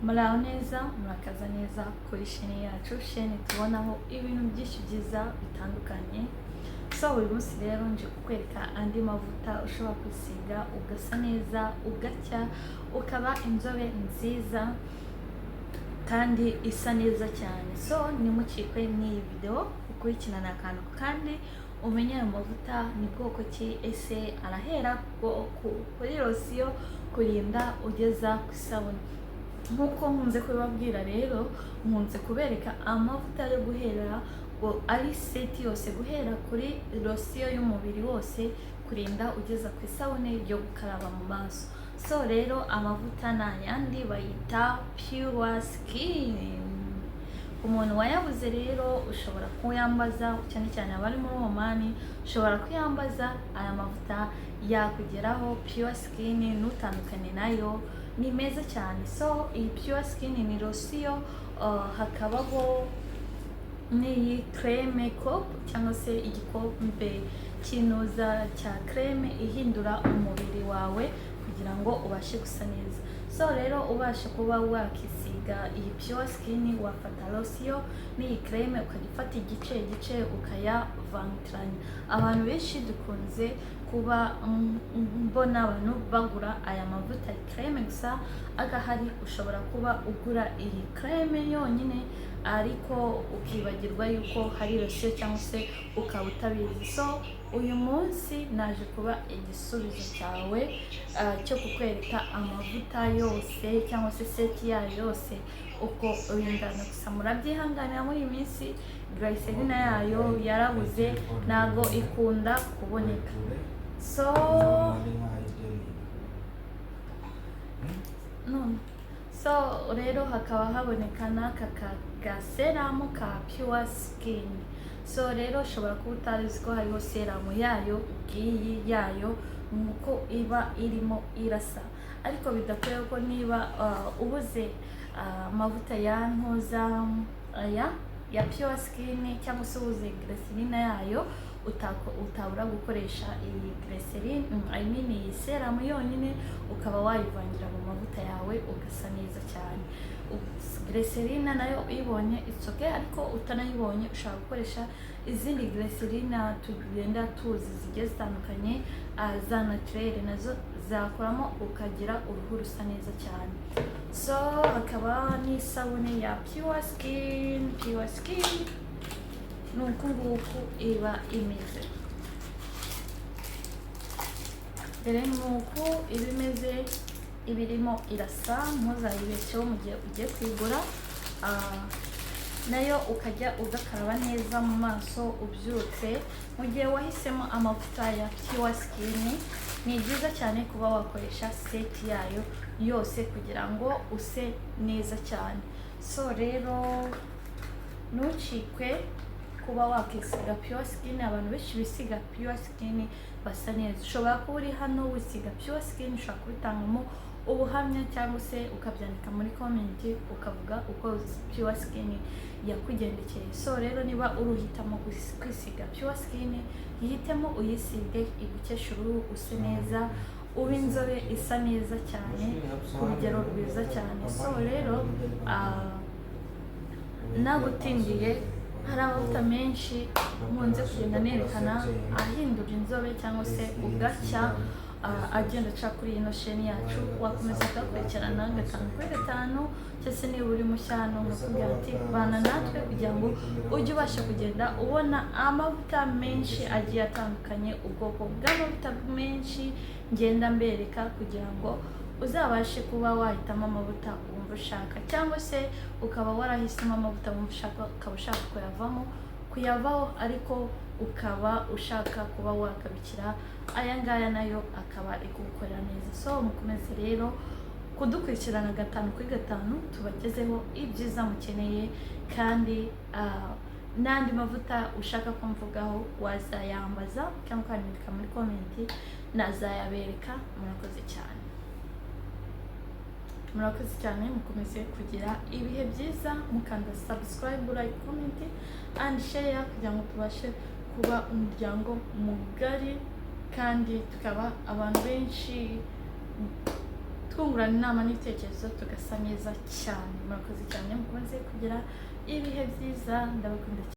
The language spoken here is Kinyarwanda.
Muraho neza, murakaza neza kuri sheni yacu, sheni tubonaho ibintu byinshi byiza bitandukanye. So uyu munsi rero nje kukwereka andi mavuta ushobora kwisiga ugasa neza, ugacya, ukaba inzobe nziza kandi isa neza cyane. So ntimucikwe n'iyi video, ukurikirana akantu kandi umenye ayo mavuta ni bwoko ki, ese arahera kuri lotion kurinda ugeza ku isabune. Nk'uko nkunze kubibabwira rero, nkunze kubereka amavuta yo guhera ngo ari set yose, guhera kuri lotion y'umubiri wose kurinda ugeza ku isabune yo gukaraba mu maso. So rero amavuta ni ayandi, bayita Pure Skin. Umuntu wayabuze rero ushobora kuyambaza, cyane cyane abari muri Omani, ushobora kuyambaza, aya mavuta yakugeraho. Pure Skin ntutandukane nayo, ni meza cyane. So iyi Pure Skin ni lotion, hakabaho n'iyi crème cup cyangwa se igikombe cy'inuza cya crème ihindura umubiri wawe kugira ngo ubashe gusa neza. So rero ubasha kuba wakisiga iyi Pure Skin, wafata lotion n'iyi crème, ukajya ufata igice igice ukayavangitiranya. Abantu benshi dukunze kuba mbona abantu bagura aya mavuta crème gusa agahari. Ushobora kuba ugura iyi crème yonyine ariko ukibagirwa yuko hari lotion, cyangwa se ukaba utabizi. So uyu munsi naje kuba igisubizo cyawe cyo kukwereka amavuta yose cyangwa se set yayo yose uko bingana. Gusa murabyihanganira, muri iyi minsi glycerine yayo yarabuze, ntabwo ikunda kuboneka. So none so rero hakaba haboneka n'aka ka serum ka Pure Skin. So rero ushobora kuba utazi ko hariho serum yayo, ngiyi yayo nuko iba irimo irasa, ariko bidakwiye ko niba ubuze amavuta ya ntuza aya ya Pure Skin cyangwa se ubuze glycerine yayo, utabura gukoresha iyi glycerine, I mean iyi serum yonyine, ukaba wayivangira mu mavuta yawe ugasa neza cyane. Glycerine nayo uyibonye it's okay, ariko utanayibonye ushobora gukoresha izindi glycerine tugenda tuzi zigiye zitandukanye, za naturelle, nazo zakoramo ukagira uruhu rusa neza cyane. So hakaba n'isabune ya Pure Skin. Pure Skin ni uku nguku iba imeze. Dore ni uku iba imeze, iba irimo irasa, ntuzayibeshyeho mu gihe ugiye kuyigura. Nayo ukajya ugakaraba neza mu maso ubyutse. Mu gihe wahisemo amavuta ya Pure Skin, ni byiza cyane kuba wakoresha set yayo yose kugira ngo use neza cyane. So rero ntucikwe kuba wakisiga Pure Skin. Abantu benshi bisiga Pure Skin basa neza. Ushobora kuba uri hano wisiga Pure Skin, ushobora kubitangamo ubuhamya cyangwa se ukabyandika muri comment ukavuga uko Pure Skin yakugendekeye. So rero niba uruhitamo kwisiga Pure Skin, yihitemo uyisige, igukeshe uruhu, use neza, ube inzobe isa neza cyane ku rugero rwiza cyane. So rero nagutindiye, hari amavuta menshi nkunze kugenda nerekana ahindura inzobe cyangwa se ugacya, agenda aca kuri ino sheni yacu. Wakomeza kugakurikirana gatanu kuri gatanu, cyangwa se niba uri mushya hano nkakubwira ati bana natwe kugira ngo ujye ubasha kugenda ubona amavuta menshi agiye atandukanye, ubwoko bw'amavuta menshi ngenda mbereka, kugira ngo uzabashe kuba wahitamo amavuta wumva ushaka, cyangwa se ukaba warahisemo amavuta wumva ushaka, ukaba ushaka kuyavamo, kuyavaho, ariko ukaba ushaka kuba wagarukira aya ngaya nayo akaba ari kugukorera neza. So mukomeze rero kudukurikirana gatanu kuri gatanu, tubagezeho ibyiza mukeneye. Kandi n'andi mavuta ushaka ko mvugaho wazayambaza cyangwa ukandika muri comment, nazayabereka. Murakoze cyane, murakoze cyane. Mukomeze kugira ibihe byiza, mukanda subscribe, like, comment and share kugira ngo tubashe kuba umuryango mugari kandi tukaba abantu benshi. Twungurana inama n'ibitekerezo, tugasa neza cyane. Murakoze cyane, mukomeze kugira ibihe byiza, ndabakunda cyane.